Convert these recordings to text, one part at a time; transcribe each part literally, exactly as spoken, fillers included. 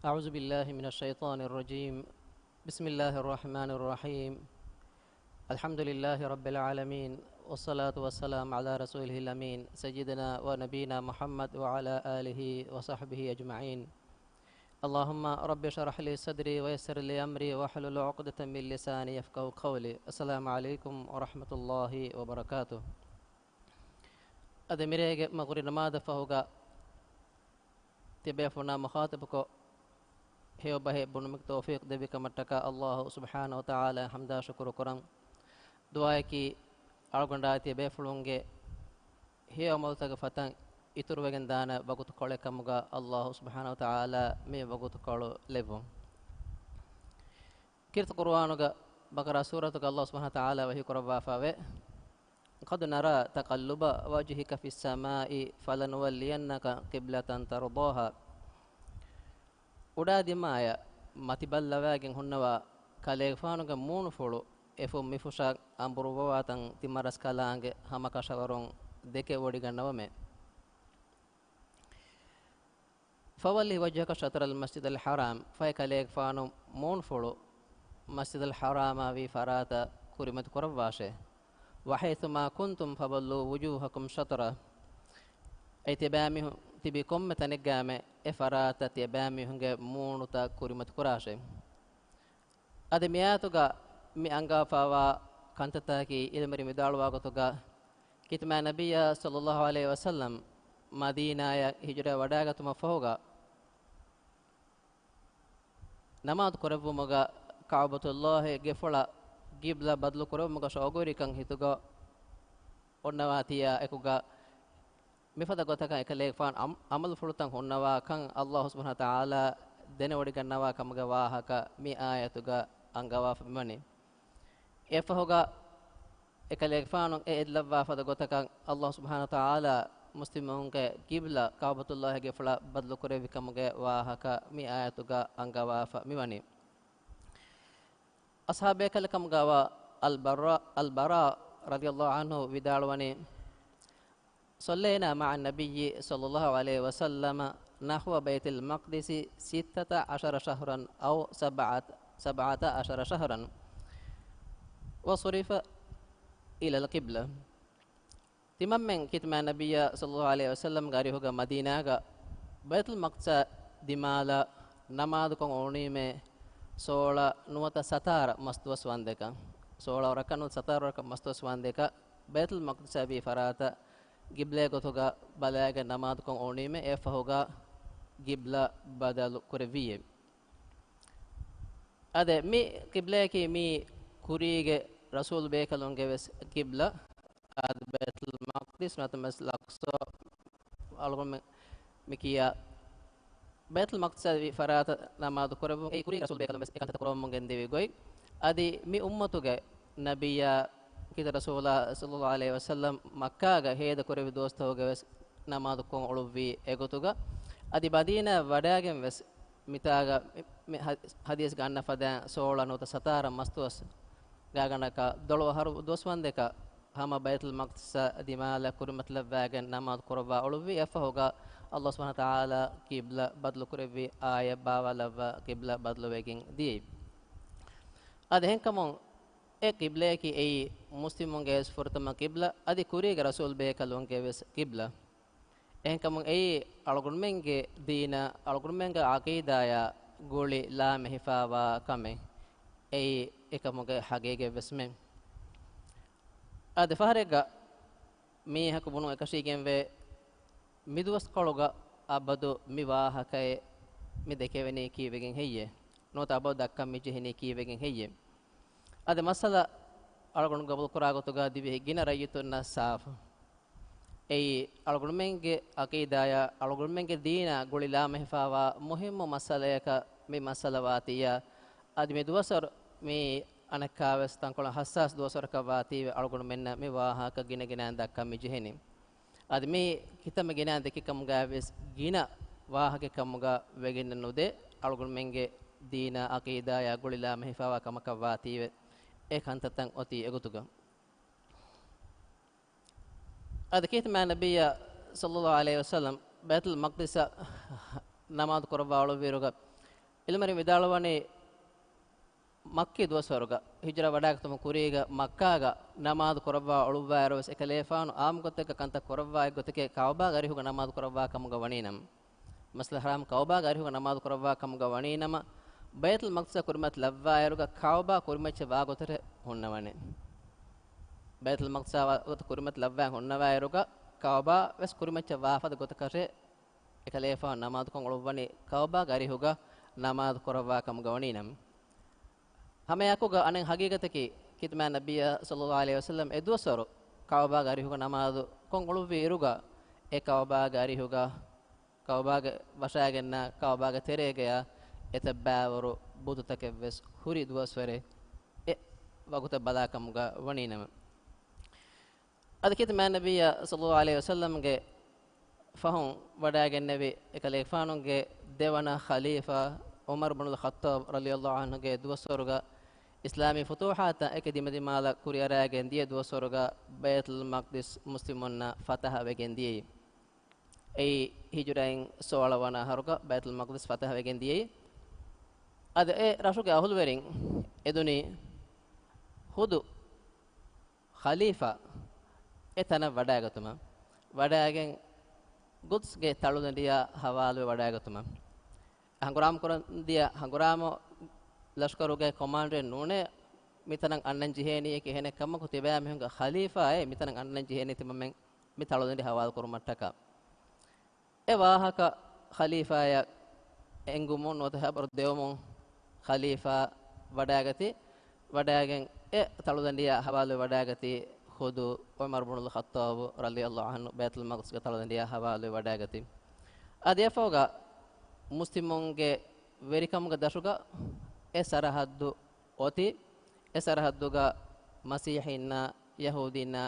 أعوذ بالله من الشيطان الرجيم. بسم الله الرحمن الرحيم. الحمد لله رب العالمين، والصلاة والسلام على رسوله الأمين، سيدنا ونبينا محمد وعلى آله وصحبه أجمعين. اللهم رب اشرح لي صدري ويسر لي أمري واحلل عقدة من لساني يفقهوا قولي. السلام عليكم ورحمة الله وبركاته. އަދި މިރޭގެ މަޣުރިބް ނަމާދަށް ފަހުގަ ތިބޭފުޅުންނާ މުޚާޠަބުކޮށް، ހެޔޮ ބަހެއް ބުނުމުގެ ތައުފީޤު ދެއްވި ކަމަށްޓަކާ އައްލާހު ސުބްޙާނަހު ވަތަޢާލާއަށް ޙަމްދާ ޝުކުރު ކުރަން. ދުޢާއަކީ، އަޅުގަނޑާއި ތިޔަބޭފުޅުންގެ ހެޔޮ ޢަމަލުތަކުގެ ފަތަން އިތުރުވެގެން ދާނެ ވަގުތުކޮޅެއް ކަމުގަ އައްލާހު ސުބްޙާނަހު ވަތަޢާލާ މި ވަގުތުކޮޅު ލެއްވުން. ކީރިތި ޤުރުއާނުގަ ބަޤަރާ ސޫރަތުގަ އައްލާހު ސުބްޙާނަހު ވަތަޢާލާ ވަޙީ ކުރައްވާފައިވޭ، قد نرى تقلب وجهك في السماء فلنولينك قبلة ترضاها. އުޑާ ދިމާޔަށް މަތިބައްލަވައިގެން ހުންނަވާ ކަލޭގެފާނުގެ މޫނުފުޅު އެފުށް މިފުށަށް އަނބުރުއްވަވާތަން ތިމަރަސްކަލާނގެ ހަމަކަށަވަރުން ދެކެވޮޑިގަންނަވަމޭ. فول وجهك شطر المسجد الحرام، ފަހެ ކަލޭގެފާނު މޫނުފުޅު މަސްޖިދުލް ޙަރާމާ ވީ ފަރާތަށް ކުރިމަތި ކުރައްވާށޭ. وحيث ما كنتم فولوا وجوهكم شطره، އެ ތިބާމީހުން ތިބި ކޮންމެ ތަނެއްގައިމެ އެ ފަރާތަށް ތިޔަބާމީހުންގެ މޫނުތައް ކުރިމަތި ކުރާށޭ. އަދި މިއާޔަތުގަ މި އަންގާފައިވާ ކަންތައްތަކަކީ ޢިލްމުވެރިން ވިދާޅުވާ ގޮތުގަ، ކިތަމާ ނަބިއްޔާ ޞައްލައްލާހު ޢަލައިހި ވަސައްލަމް މަދީނާޔަށް ހިޖުރަ ވަޑައިގަތުމަށް ފަހުގަ، ނަމާދު ކުރެއްވުމުގަ ކަޢުބަތުﷲ ގެފުޅަށް ޤިބްލަ ބަދަލު ކުރެއްވުމުގަ ޝައުގުވެރިކަން ހިތުގަ އޮންނަވާތީއާ އެކުގަ، މިފަދަ ގޮތަކަށް އެކަލޭގެފާނު ޢަމް-، ޢަމަލުފުޅުތައް ހުންނަވާކަން އައްލާހު ސުބްޙާނަހު ވަތަޢާލާ ދެނެވޮޑިގަންނަވާ ކަމުގެ ވާހަކަ މި އާޔަތުގަ އަންގަވާފަ މިވަނީ. އެއަށްފަހުގަ އެކަލޭގެފާނު އެ އެއްލައްވާ ފަދަ ގޮތަކަށް އައްލާހު ސުބްޙާނަހު ވަތަޢާލާ މުސްލިމުންގެ ޤިބްލަ ކަޢުބަތުﷲ ގެފުޅަށް ބަދަލު ކުރެއްވި ކަމުގެ ވާހަކަ މި އާޔަތުގަ އަންގަވާފަ މިވަނީ. އަޞްޙާބު ބޭކަލަކަމުގަ ވާ އަލްބަރާ، އަލްބަރާ ރަޟިޔަﷲ ޢަންހު ވިދާޅުވަނީ، صلينا مع النبي صلى الله عليه وسلم نحو بيت المقدس ستة عشر شهرا أو سبعة، سبعة عشر شهرا وصرف إلى القبلة. ތިމަންމެން ކިތަމާ ނަބިއްޔާ ޞައްލައްލާހު ޢަލައިހި ވަސައްލަމްގެ އަރިހުގަ މަދީނާގަ ބައިތުލް މަޤްދިސަށް ދިމާލަށް ނަމާދުކޮށް އުޅުނީމޭ ސޯޅަ ނުވަތަ ސަތާރަ މަސްދުވަސް ވަންދެކަށް. ސޯޅަ ވަރަކަށް ނުވަތަ ސަތާރަ ވަރަކަށް މަސްދުވަސް ވަންދެކަށް ބައިތުލް މަޤްދިސަށް ވީ ފަރާތަށް ޤިބްލައެއް ގޮތުގަ ބަލައިގެން ނަމާދުކޮށް އުޅުނީމޭ އެއަށްފަހުގަ ޤިބްލަ ބަދަލު ކުރެއްވީއޭ. އާދެ، މި ޤިބްލަޔަކީ މީ ކުރީގެ ރަސޫލު ބޭކަލުންގެ ވެސް ޤިބްލަ. އާދެ، ބައިތުލް މަޤްދިސް ނުވަތަ މަސްޖިދުލް އަޤްޞާ އަޅުގަނޑުމެން މި ކިޔާ ބައިތުލް މަޤްދިސަށް ވި ފަރާތަށް ނަމާދު ކުރެއްވުން އެއީ ކުރީގެ ރަސޫލު ބޭކަލުން ވެސް އެކަންތައް ކުރަމުން ގެންދެވި ގޮތް. އަދި މި އުއްމަތުގެ ނަބިއްޔާ ކީރިތި ރަސޫލާ ޞައްލައްލާހު ޢަލައިހި ވަސައްލަމް މައްކާގަ ހޭދަ ކުރެއްވި ދުވަސްތަކުގަ ވެސް ނަމާދުކޮށް އުޅުއްވީ އެގޮތުގަ. އަދި މަދީނާ ވަޑައިގެން ވެސް މިތާގަ މި، މި ހަ-، ޙަދީޘްގަ އަންނަ ފަދައިން ސޯޅަ ނުވަތަ ސަތާރަ މަސްދުވަސް ގާގަނޑަކަށް ދޮޅު އަހަރު ދުވަސް ވަންދެކަށް ހަމަ ބައިތުލް މަޤްދިސަށް ދިމާލަށް ކުރިމަތިލައްވައިގެން ނަމާދު ކުރައްވާ އުޅުއްވި. އެއަށްފަހުގަ އައްލާހު ސުބްޙާނަހު ވަތަޢާލާ ޤިބްލަ ބަދަލު ކުރެއްވި އާޔަތް ބާވާލައްވާ ޤިބްލަ ބަދަލުވެގެން ދިޔައީ. އަދި އެހެންކަމުން އެ ޤިބްލަޔަކީ އެއީ މުސްލިމުންގެ ވެސް ފުރަތަމަ ޤިބްލަ، އަދި ކުރީގެ ރަސޫލު ބޭކަލުންގެ ވެސް ޤިބްލަ. އެހެންކަމުން އެއީ އަޅުގަނޑުމެންގެ ދީނާ، އަޅުގަނޑުމެންގެ ޢަޤީދާޔާ ގުޅި ލާމެހިފާވާ ކަމެއް. އެއީ އެކަމުގެ ޙަޤީޤަތްވެސްމެ. އާދެ، ފަހަރެއްގަ މީހަކު ބުނުން އެކަށީގެންވޭ، މިދުވަސްކޮޅުގަ އަބަދު މި ވާހަކައެއް މި ދެކެވެނީ ކީއްވެގެން ހެއްޔޭ؟ ނުވަތަ އަބަދު ދައްކަން މި ޖެހެނީ ކީއްވެގެން ހެއްޔޭ؟ އަދި މައްސަލަ އަޅުގަނޑު ގަބޫލުކުރާ ގޮތުގަ ދިވެހި ގިނަ ރައްޔިތުންނަށް ސާފު. އެއީ، އަޅުގަނޑުމެންގެ ޢަޤީދާޔާ، އަޅުގަނޑުމެންގެ ދީނާ ގުޅި ލާމެހިފާވާ މުހިއްމު މައްސަލަޔަކަށް މި މައްސަލަ ވާތީއާ، އަދި މި ދުވަސްވަރު މި އަނެއްކާވެސް ތަންކޮޅެއް ހައްސާސް ދުވަސްވަރަކަށް ވާތީވެ، އަޅުގަނޑުމެންނަށް މި ވާހަކަ ގިނަ ގިނައިން ދައްކަން މި ޖެހެނީ. އަދި މި ކިތަންމެ ގިނައިން ދެއްކި ކަމުގައިވެސް ގިނަ ވާހަކައެއް ކަމުގަ ވެގެންނެއް ނުދޭ، އަޅުގަނޑުމެންގެ ދީނާ ޢަޤީދާޔާ ގުޅި ލާމެހިފާވާ ކަމަކަށް ވާތީވެ، އެ ކަންތައްތައް އޮތީ އެގޮތުގަ. އަދި ކީރިތި މާތް ނަބިއްޔާ ޞައްލައްލާހު ޢަލައިހި ވަސައްލަމް ބައިތުލް މަޤްދިސަށް ނަމާދު ކުރައްވާ އުޅުއްވިއިރުގަ، އިލްމުވެރިން ވިދާޅުވަނީ، މައްކީ ދުވަސްވަރުގަ، ހިޖުރަ ވަޑާގަތުމުގެ ކުރީގަ މައްކާގަ ނަމާދު ކުރައްވާ އޮޅުއްވާއިރު ވެސް އެކަލޭގެފާނު އާއްމުގޮތެއްގަ ކަންތައް ކުރައްވާ އެއްގޮތަކީ ކައުބާގެ އަރިހުގަ ނަމާދު ކުރައްވާ ކަމުގަ ވަނީ ނަމަ، މަސްޖިދުލް ޙަރާމް ކައުބާގެ އަރިހުގަ ނަމާދު ކުރައްވާ ކަމުގަ ވަނީ ނަމަ، ބައިތުލް މަޤްދިސަށް ކުރިމަތި ލައްވާއިރުގަ ކައުބާ ކުރިމައްޗަށް ވާ ގޮތަށް ހުންނަވަނީ. ބައިތުލް މަޤްދިސާ ވާ ގޮތަށް ކުރިމަތި ލައްވާ ހުންނަވާއިރުގަ ކައުބާ ވެސް ކުރިމައްޗަށް ވާ ފަދަ ގޮތަކަށޭ އެކަލޭގެފާނު ނަމާދުކޮށް އޮޅުއްވަނީ ކައުބާގެ އަރިހުގަ ނަމާދު ކުރައްވާ ކަމުގަ ވަނީ ނަމަ. ހަމައެއާއެކުގަ އަނެއް ޙަޤީޤަތަކީ، ޚިތްމާ ނަބިއްޔާ ޞައްލައްލާހު ޢަލައިހި ވަސައްލަމް އެ ދުވަސްވަރު ކައުބާގެ އަރިހުގަ ނަމާދު ކޮށް އޮޅުއްވި އިރުގަ، އެ ކައުބާގެ އަރިހުގަ، ކައުބާގެ ވަށާގެންނާ ކައުބާގެ ތެރޭގަޔާ އެތައް ބައިވަރު ބުތުތަކެއް ވެސް ހުރި ދުވަސްވަރެއް އެ ވަގުތަށް ބަލާ ކަމުގަ ވަނީ ނަމަ. އަދި ޚިތްމާ ނަބިއްޔާ ޞައްލައްލާހު ޢަލައިހި ވަސައްލަމްގެ ފަހުން ވަޑައިގެންނެވި އެކަލޭގެފާނުގެ ދެވަނަ ޚަލީފާ ޢުމަރު ބުނުލް ޚައްޠާބް ރަޟިޔައްލާހު ޢަންހުގެ ދުވަސްވަރުގަ، އިސްލާމީ ފުތޫޙާތަށް އެކި ދިމަދިމާލަށް ކުރިއަރައިގެން ދިޔަ ދުވަސްވަރުގަ ބައިތުލް މަޤްދިސް މުސްލިމުންނަށް ފަތަޙަ ވެގެން ދިޔައީ. އެއީ ހިޖުރައިން ސޯޅަ ވަނަ އަހަރުގަ ބައިތުލް މަޤްދިސް ފަތަޙަ ވެގެން ދިޔައީ. އަދި އެ ރަށުގެ އަހުލުވެރިން އެދުނީ ޚުދު ޚަލީފާ އެ ތަނަށް ވަޑައިގަތުމަށް، ވަޑައިގެން ގުދްސްގެ ތަޅުދަނޑިއާ ހަވާލުވެ ވަޑައިގަތުމަށް. ހަނގުރާމަ ކުރަން ދިޔަ ހަނގުރާމަ ލަޝްކަރުގެ ކޮމާންޑަރެއް ނޫނޭ، މިތަނަށް އަންނަން ޖެހޭނީ އެކި އެހެނެއް ކަމަކު، ތިބާމީހުންގެ ޚަލީފާއޭ މިތަނަށް އަންނަން ޖެހޭނީ ތިމަމެން މި ތަޅުދަނޑި ހަވާލު ކުރުމަށްޓަކާ. އެ ވާހަކަ ޚަލީފާޔަށް އެނގުމުން ނުވަތަ ޚަބަރު ދެވުމުން ޚަލީފާ ވަޑައިގަތީ، ވަޑައިގެން އެ ތަޅުދަނޑިއާ ހަވާލުވެ ވަޑައިގަތީ ޚުދު ޢުމަރު ބުނުލް ޚައްޠާބު ރަޟިޔައްލާހު ޢަންހު ބައިތުލް މަޤްދިސްގެ ތަޅުދަނޑިއާ ހަވާލުވެ ވަޑައިގަތީ. އަދި އެފަހުގަ މުސްލިމުންގެ ވެރިކަމުގެ ދަށުގަ އެ ސަރަޙައްދު އޮތީ، އެ ސަރަޙައްދުގަ މަސީޙީންނާ، ޔަހޫދީންނާ،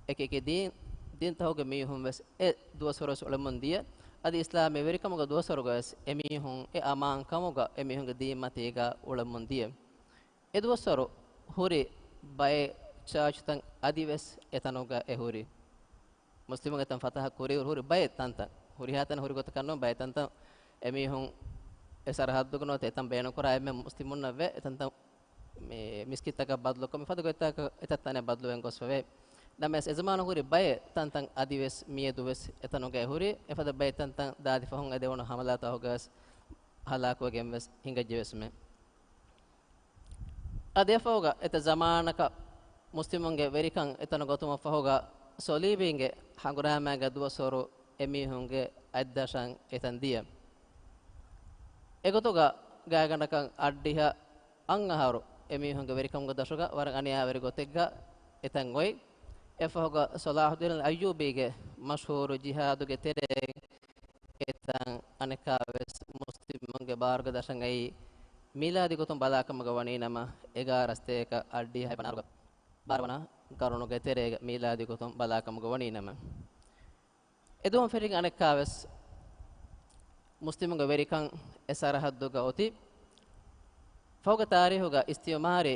އެކި އެކި ދީން، ދީންތަކުގެ މީހުން ވެސް އެ ދުވަސްވަރު ވެސް އުޅެމުން ދިޔަ. އަދި އިސްލާމީ ވެރިކަމުގެ ދުވަސްވަރުގަ ވެސް އެމީހުން އެ އަމާންކަމުގަ އެމީހުންގެ ދީންމަތީގަ އުޅެމުން ދިޔަ. އެ ދުވަސްވަރު ހުރި ބައެއް ޗާޗުތައް އަދިވެސް އެތަނުގަ އެ ހުރި. މުސްލިމުން އެތަން ފަތަޙަ ކުރިއިރު ހުރި ބައެއް ތަންތަން، ހުރިހާ ތަން ހުރި ގޮތަކަށް ނޫން، ބައެއް ތަންތަން އެމީހުން އެ ސަރަޙައްދުގަ ނުވަތަ އެތަން ބޭނުންކުރާ އެންމެ މުސްލިމުންނަށް ވެ، އެތަންތަން މި މިސްކިތްތަކަށް ބަދަލުކޮށް މި ފަދަ ގޮތްތަކަށް އެތައް ތަނެއް ބަދަލުވެގެން ގޮސްފަވޭ. ނަމަވެސް އެ ޒަމާނު ހުރި ބައެއް ތަންތަން އަދިވެސް މިއަދު ވެސް އެތަނުގައި ހުރި، އެފަދަ ބައެއް ތަންތަން ދާދި ފަހުން އެ ދެވުނު ހަމަލާތަކުގަ ވެސް ހަލާކުވެގެން ވެސް ހިނގައްޖެ ވެސްމެ. އަދި އެފަހުގަ އެތައް ޒަމާނަކަށް މުސްލިމުންގެ ވެރިކަން އެތަނު ގަތުމަށް ފަހުގަ ޞަލީބީންގެ ހަނގުރާމައިގެ ދުވަސްވަރު އެމީހުންގެ އަތްދަށަށް އެތަން ދިޔަ. އެގޮތުގަ ގާތްގަނޑަކަށް އަށްޑިހަ އަށް އަހަރު އެމީހުންގެ ވެރިކަމުގެ ދަށުގަ ވަރަށް އަނިޔާވެރި ގޮތެއްގަ އެތަން އޮތް. އެފަހުގަ ޞަލާޙުއްދީނުލް އައްޔޫބީގެ މަޝްހޫރު ޖިހާދުގެ ތެރެއިން އެތަން އަނެއްކާވެސް މުސްލިމުންގެ ބާރުގެ ދަށަށް އައީ، މީލާދީ ގޮތުން ބަލާކަމުގަ ވަނީ ނަމަ، އެގާރަ ސަތޭކަ އަށްޑިހަ އަށް ވަނަ އަހަރުގަ ބާރަ ވަނަ ގަރުނުގެ ތެރޭގަ މީލާދީ ގޮތުން ބަލާކަމުގަ ވަނީ ނަމަ، އެދުވަހުން ފެށިގެން އަނެއްކާވެސް މުސްލިމުންގެ ވެރިކަން އެ ސަރަޙައްދުގަ އޮތީ. ފަހުގެ ތާރީހުގަ އިސްތިޢުމާރީ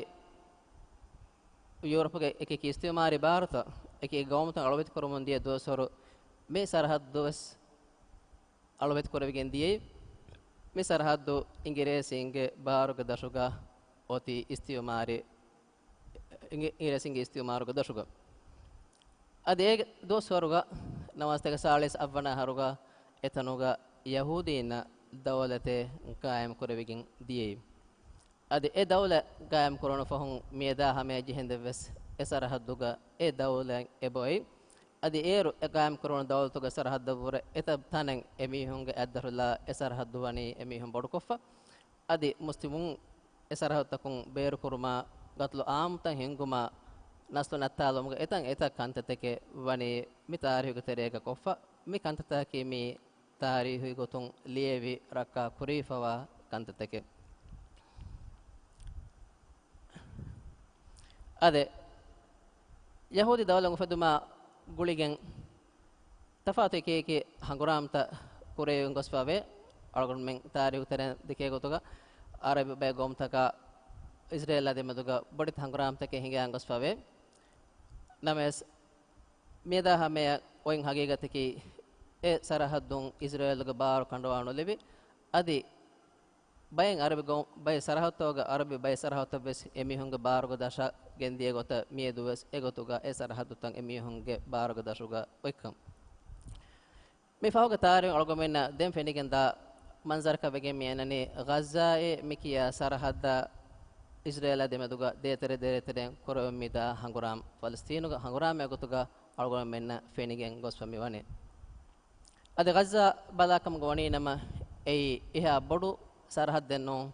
ޔޫރަޕުގެ އެކި އެކި އިސްތިޢުމާރީ ބާރުތައް އެކި އެކި ގައުމުތައް އަޅުވެތި ކުރަމުން ދިޔަ ދުވަސްވަރު މި ސަރަޙައްދު ވެސް އަޅުވެތި ކުރެވިގެން ދިޔައީ. މި ސަރަޙައްދު އިނގިރޭސީންގެ ބާރުގެ ދަށުގަ އޮތީ އިސްތިޢުމާރީ، އިނގި-، އިނގިރޭސީންގެ އިސްތިޢުމާރުގެ ދަށުގަ. އަދި އޭގެ ދުވަސްވަރުގަ ނަވާސްތޭކަ ސާޅީސް އަށް ވަނަ އަހަރުގަ އެތަނުގަ ޔަހޫދީންނަށް ދައުލަތެއް ޤާއިމް ކުރެވިގެން ދިޔައީ. އަދި އެ ދައުލަތް ޤާއިމް ކުރުނު ފަހުން މިއަދާ ހަމަޔަށް ޖެހެންދެން ވެސް އެ ސަރަޙައްދުގަ އެ ދައުލަތް އެބައޮތް. އަދި އޭރު އެ ޤާއިމް ކުރުނު ދައުލަތުގެ ސަރަޙައްދަށްވުރެ އެތައް ތަނެއް އެމީހުންގެ އަތްދަށުލާ އެ ސަރަޙައްދު ވަނީ އެމީހުން ބޮޑުކޮށްފަ. އަދި މުސްލިމުން އެ ސަރަޙައްދުތަކުން ބޭރުކުރުމާ، ޤަތްލު ޢާއްމުތައް ހިންގުމާ، ނަސްލު ނައްތާލުމުގެ އެތައް އެތައް ކަންތައްތަކެއް ވަނީ މި ތާރީހުގެ ތެރޭގަ ކޮށްފަ. މި ކަންތައްތަކަކީ މި ތާރީހީ ގޮތުން ލިޔެވި ރައްކާ ކުރެވިފަވާ ކަންތައްތަކެއް. އާދެ، ޔަހޫދީ ދައުލަތް އުފެދުމާ ގުޅިގެން ތަފާތު އެކި އެކި ހަނގުރާމަތައް ކުރެވިގެން ގޮސްފަވޭ. އަޅުގަނޑުމެން ތާރީހު ތެރެއިން ދެކޭ ގޮތުގަ އަރަބި ބައެއް ގައުމުތަކާ އިސްރޭލާ ދެމެދުގަ ބޮޑެތި ހަނގުރާމަތަކެއް ހިނގައިގެން ގޮސްފަވޭ. ނަމަވެސް، މިއަދާ ހަމަޔަށް އޮތް ހަގީގަތަކީ، އެ ސަރަހައްދުން އިސްރޭލުގެ ބާރު ކަނޑަވާ ނުލެވި، އަދި ބައެއް އަރަބި ގައު-، ބައެއް ސަރަހައްދުތަކުގަ އަރަބި ބައެއް ސަރަހައްދުތައް ވެސް އެމީހުންގެ ބާރުގަ ދަށަށް ގެންދިޔަ ގޮތަށް މިއަދު ވެސް އެގޮތުގަ އެ ސަރަހައްދުތައް އެމީހުންގެ ބާރުގަ ދަށުގަ އޮތްކަން. މި ފަހުގެ ތާރީހުން އަޅުގަނޑުމެންނަށް ދެން ފެނިގެން ދާ މަންޒަރަކަށް ވެގެން މި އަންނަނީ ޣައްޒާއޭ މި ކިޔާ ސަރަހައްދާ އިސްރޭލާ ދެމެދުގަ ދޭތެރެ ދޭތެރެއިން ކުރެވެމިދާ ހަނގުރާމަ، ފަލަސްތީނުގެ ހަނގުރާމައެއް ގޮތުގަ އަޅުގަނޑުމެންނަށް ފެނިގެން ގޮސްފަ މިވަނީ. އަދި ޣައްޒާ ބަލާކަމުގަ ވަނީ ނަމަ، އެއީ އެހާ ބޮޑު ސަރަހައްދެއް ނޫން.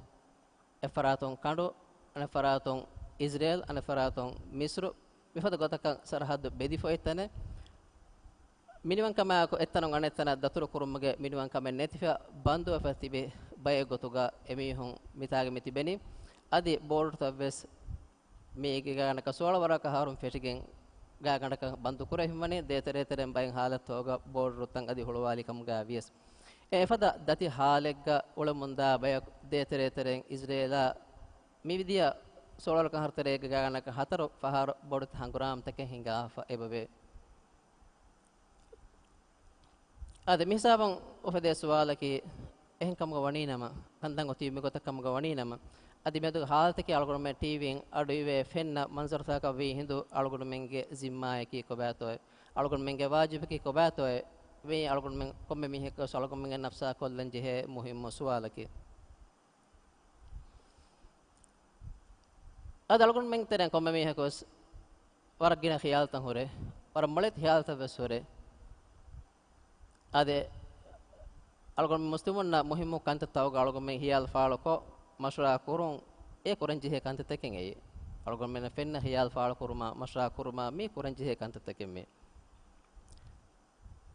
އެއްފަރާތުން ކަނޑު، އަނެއްފަރާތުން އިސްރޭލް، އަނެއްފަރާތުން މިސްރު، މިފަދަ ގޮތަކަށް ސަރަހައްދު ބެދިފަ އޮތް ތަނެއް. މިނިވަންކަމާއެކު އެއްތަނުން އަނެއްތަނަށް ދަތުރު ކުރުމުގެ މިނިވަންކަމެއް ނެތިފަ ބަންދުވެފަ ތިބި ބައެއް ގޮތުގަ އެމީހުން މިތާގަ މި ތިބެނީ. އަދި ބޯޑުތައް ވެސް މީގެ ގާނަކަށް ސޯޅަ ވަރަކަށް އަހަރުން ފެށިގެން ގާގަނޑަކަށް ބަންދު ކުރެވިފަ ވަނީ، ދޭތެރޭތެރެން ބައެއް ހާލަތުގަ ބޯޑުތައް އަދި ހުޅުވާލި ކަމުގަ ވިޔަސް. އެ އެފަދަ ދަތި ހާލެއްގަ އުޅެމުންދާ ބަޔަކު ދޭތެރޭތެރެން އިސްރޭލާ މިދިޔަ ސޯޅަ ވަރަކަށް އަހަރު ތެރޭގެ ގާނަކަށް ހަތަރު ފަހަރު ބޮޑެތި ހަނގުރާމަތަކެއް ހިނގާފަ އެބަވޭ. އާދެ، މިހިސާބުން އުފެދޭ ސުވާލަކީ، އެހެން ކަމުގަ ވަނީ ނަމަ، ކަންތައް އޮތީ މިގޮތަށް ކަމުގަ ވަނީ ނަމަ، އަދި މިއަދުގެ ހާލަތަކީ އަޅުގަނޑުމެން ޓީވީން އަޑުއިވޭ ފެންނަ މަންޒަރުތަކަކަށް ވީ ހިނދު އަޅުގަނޑުމެންގެ ޒިންމާއަކީ ކޮބާތޯއޭ؟ އަޅުގަނޑުމެންގެ ވާޖިބަކީ ކޮބާތޯއޭ؟ ވެއި އަޅުގަނޑުމެން ކޮންމެ މީހަކަސް އަޅުގަނޑުމެންގެ ނަފްސާ ކޮށްލަން ޖެހޭ މުހިއްމު ސުވާލަކީ. އަދި އަޅުގަނޑުމެން ތެރެއިން ކޮންމެ މީހަކު ވެސް ވަރަށް ގިނަ ޚިޔާލުތައް ހުރޭ، ވަރަށް މޮޅެތި ޚިޔާލުތައް ވެސް ހުރޭ. އާދެ، އަޅުގަނޑު މުސްލިމުންނަށް މުހިއްމު ކަންތައްތަކުގަ އަޅުގަނޑުމެން ޚިޔާލު ފާޅުކޮށް، މަޝްވަރާ ކުރުން، އެ ކުރަން ޖެހޭ ކަންތައްތަކެއް އެއީ. އަޅުގަނޑުމެންނަށް ފެންނަ ޚިޔާލު ފާޅުކުރުމާ، މަޝްވަރާ ކުރުމާ، މީ ކުރަން ޖެހޭ ކަންތައްތަކެއް މީ.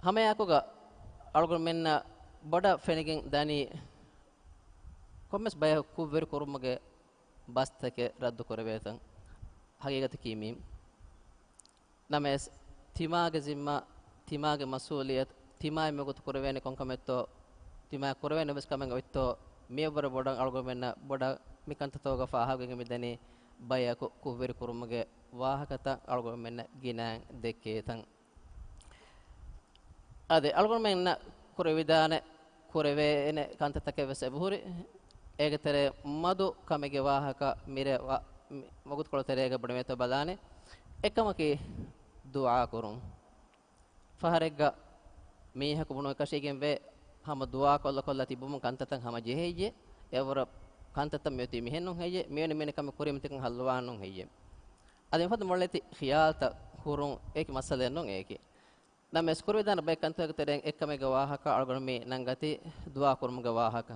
ހަމައެއާއެކުގަ އަޅުގަނޑުމެންނަށް ބޮޑަށް ފެނިގެން ދަނީ، ކޮންމެސް ބަޔަކު ކުށްވެރި ކުރުމުގެ ބަސްތަކެއް ރައްދު ކުރެވޭތަން. ހަގީގަތަކީ މީ. ނަމަވެސް، ތިމާގެ ޒިންމާ، ތިމާގެ މަސްއޫލިއްޔަތު، ތިމާއި މިވަގުތު ކުރެވޭނެ ކޮންކަމެއްތޯ، ތިމާ ކުރެވޭނެ އެއްވެސް ކަމެއް އޮތްތޯ، މިއަށްވުރެ ބޮޑަށް އަޅުގަނޑުމެންނަށް ބޮޑަށް މި ކަންތައްތަކުގަ ފާހަގަވެގެން މިދަނީ ބަޔަކު ކުށްވެރި ކުރުމުގެ ވާހަކަތައް އަޅުގަނޑުމެންނަށް ގިނައިން ދެއްކޭތަން. އާދެ، އަޅުގަނޑުމެންނަށް ކުރެވިދާނެ، ކުރެވޭނެ ކަންތައްތަކެއް ވެސް އެބަހުރި. އޭގެ ތެރޭ މަދު ކަމެއްގެ ވާހަކަ މިރޭ ވަ-، މި-، ވަގުތުކޮޅު ތެރޭގަ ބުނެވޭތޯ ބަލާނެ. އެއްކަމަކީ ދުޢާ ކުރުން. ފަހަރެއްގަ މީހަކު ބުނު އެކަށީގެން ވޭ، ހަމަ ދުޢާ ކޮށްލަ ކޮށްލަ ތިބުމުން ކަންތައްތައް ހަމަ ޖެހޭ ހެއްޔޭ؟ އެވަރަށް ކަންތައްތައް މިއޮތީ މިހެން ނޫން ހެއްޔޭ؟ މިވެނި މިވެނި ކަމެއް ކުރީމަ ތިކަން ހައްލުވާން ނޫން ހެއްޔޭ؟ އަދި މިފަދަ މޮޅެތި ޚިޔާލުތައް ހުރުން އެކި މައްސަލައެއް ނޫން އެއަކީ. ނަމަވެސް ކުރެވިދާނެ ބައެއް ކަންތަކުގެ ތެރެއިން އެއްކަމެއްގެ ވާހަކަ އަޅުގަނޑު މި ނަންގަތީ ދުޢާ ކުރުމުގެ ވާހަކަ.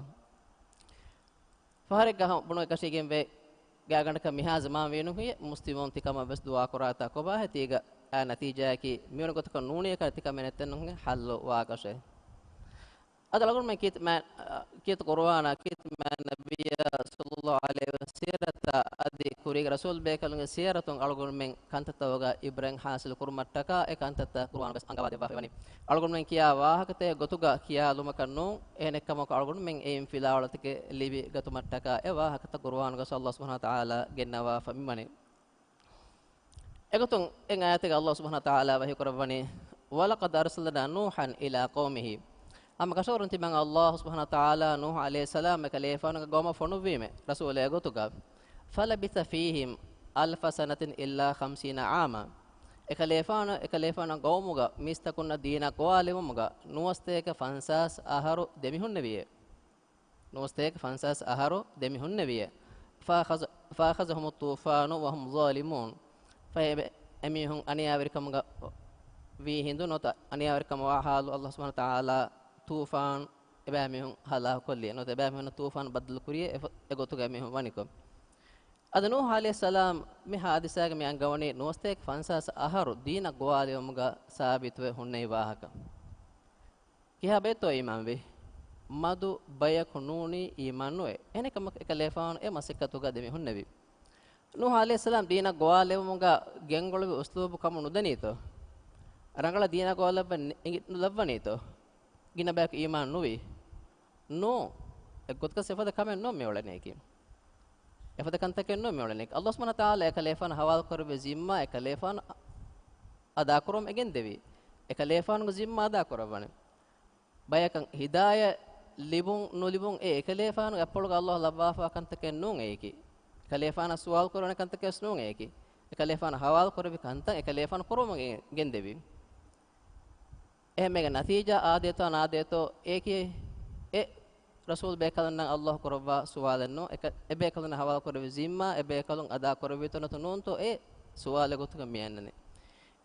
ފަހަރެއްގަ ހަމަ ބުނު އެކަށީގެންވޭ، ގާގަނޑަކަށް މިހާ ޒަމާން ވީނު ހިޔެ، މުސްލިމުން ތިކަމަށް ވެސް ދުޢާ ކުރާތާ ކޮބާހޭ ތީގަ އާ ނަތީޖާއަކީ މިވަނި ގޮތަކަށް ނޫނީ ކަން ތިކަމެއް ނެތެއްނު ހިޔެ ހައްލު ވާކަށެއް. އަދި އަޅުގަނޑުމެން ކީރިތި މާ-، ކީރިތި ޤުރުއާނާ، ކީރިތި މާތް ނަބިއްޔާ ޞައްލައްލާހު ޢަލައިހި ވަސައްލަމް ސީރަތާ އަދި ކުރީގެ ރަސޫލް ބޭކަލުންގެ ސީރަތުން އަޅުގަނޑުމެން ކަންތައްތަކުގަ ޢިބްރަތް ޙާޞިލު ކުރުމަށްޓަކާ އެ ކަންތައްތައް ޤުރުއާނުގަ ވެސް އަންގަވާ ދެއްވާފައި ވަނީ. އަޅުގަނޑުމެން ކިޔާ ވާހަކަތައް ގޮތުގަ ކިޔާލުމަކަށް ނޫން، އެހެނެއްކަމަކު އަޅުގަނޑުމެން އެއިން ފިލާވަޅުތަކެއް ލިބި ގަތުމަށްޓަކާ އެ ވާހަކަތައް ޤުރުއާނުގަ ވެސް ﷲ ސުބްޙާނަހޫ ވަތަޢާލާ ގެންނަވާފަ މިވަނީ. އެގޮތުން އެ އާޔަތެއްގަ ﷲ ސުބްޙާނަހޫ ވަތަޢާލާ ވަޙީކުރައްވަނީ، وَلَقَدْ أَرْسَلْنَا نُوحًا إِلَىٰ قَوْمِهِ. ހަމަ ކަށަވަރުން ތިމަން ﷲ ސުބްޙާނަހޫ ވަތަޢާލާ ނޫޙު ޢަލައިހިއްސަލާމް އެކަލޭފާނުގެ ގައުމަށް ފޮނުއްވީމޭ ރަސޫލެއް ގޮތުގަ. فَلَبِثَ فِيهِمْ أَلْفَ سَنَةٍ إِلَّا خَمْسِينَ عَامًا. އެކަލޭފާނު، އެކަލޭފާނު ގައުމުގަ މީސްތަކުންނަށް ދީނަށް ގޮވާލެވުމުގަ ނުވަސަތޭކަ ފަންސާސް އަހަރު ދެމިހުންނެވިއޭ. ނުވަސަތޭކަ ފަންސާސް އަހަރު ދެމިހުންނެވިއޭ. فَأَخَذَ، فَأَخَذَهُمُ الطُّوفَانُ وَهُمْ ظَالِمُونَ. ފަހެ އެމީހުން އަނިޔާވެރިކަމުގަ ވީ ހިނދު ނުވަތަ އަނިޔާވެރިކަމަށް ވާ ޙާލު ﷲ ސުބްޙާނަހޫ ވަތަޢާލާ ޠޫފާން އެބައިމީހުން ހަލާކުކޮށްލި. ނުވަތަ އެބައިމީހުންނަށް ޠޫފާން ބައްދަލު ކުރިޔޭ އެ ގޮތުގަ އެމީހުން ވަނިކޮށް. އަދި ނޫޙު ޢަލައިހިއްސަލާމް މި ޙާދިސާގަ މި އަންގަވަނީ ނުވަސަތޭކަ ފަންސާސް އަހަރު ދީނަށް ގޮވާލެވުމުގަ ސާބިތުވެ ހުންނެވި ވާހަކަ. ކިހާ ބައެއްތޯ އީމާންވީ؟ މަދު ބަޔަކު ނޫނީ އީމާން ނުވޭ. އެހެނެއްކަމަކު އެކަލޭފާނު އެ މަސައްކަތުގަ ދެމި ހުންނެވި. ނޫޙު ޢަލައިހިއްސަލާމް ދީނަށް ގޮވާލެވުމުގަ ގެންގުޅުވި އުސްލޫބު ކަމު ނުދަނީތޯ؟ ރަނގަޅަށް ދީނަށް ގޮވާލައްވަން އެނގި ނުލައްވަނީތޯ؟ ގިނަ ބަޔަކު އީމާން ނުވީ؟ ނޫން. އެއްގޮތަކަސް އެފަދަ ކަމެއް ނޫން މި އުޅެނީކީ. އެފަދަ ކަންތަކެއް ނޫން މި އުޅެނީ. ﷲ ސުބްޙާނަހޫ ވަތަޢާލާ އެކަލޭފާނަށް ޙަވާލުކުރެއްވި ޒިންމާ އެކަލޭފާނު އަދާކުރަމުން އެ ގެންދެވީ. އެކަލޭފާނުގެ ޒިންމާ އަދާކުރައްވަނީ. ބަޔަކަށް ހިދާޔަތް ލިބުން ނުލިބުން އެ އެކަލޭފާނުގެ އަތްޕުޅުގަ ﷲ ލައްވާފާ ކަންތަކެއް ނޫން އެއީކީ. އެކަލޭފާނަށް ސުވާލު ކުރެވޭނެ ކަންތަކެއް ވެސް ނޫން އެއީކީ. އެކަލޭފާނަށް ހަވާލު ކުރެއްވި ކަންތައް އެކަލޭފާނު ކުރައްވަމުން ގެ-، ގެންދެވީ. އެހެންމެގެ ނަތީޖާ އާދޭތޯ ނާދޭތޯ އެއީކީ އެ ރަސޫލް ބޭކަލުންނަށް ﷲ ކުރައްވާ ސުވާލެއް ނޫން. އެކަ-، އެބޭކަލުންނަށް ހަވާލު ކުރެއްވި ޒިންމާ އެބޭކަލުން އަދާ ކުރެއްވީތޯ ނުވަތަ ނޫންތޯ އެ ސުވާލެއް ގޮތުގަ މި އަންނަނީ.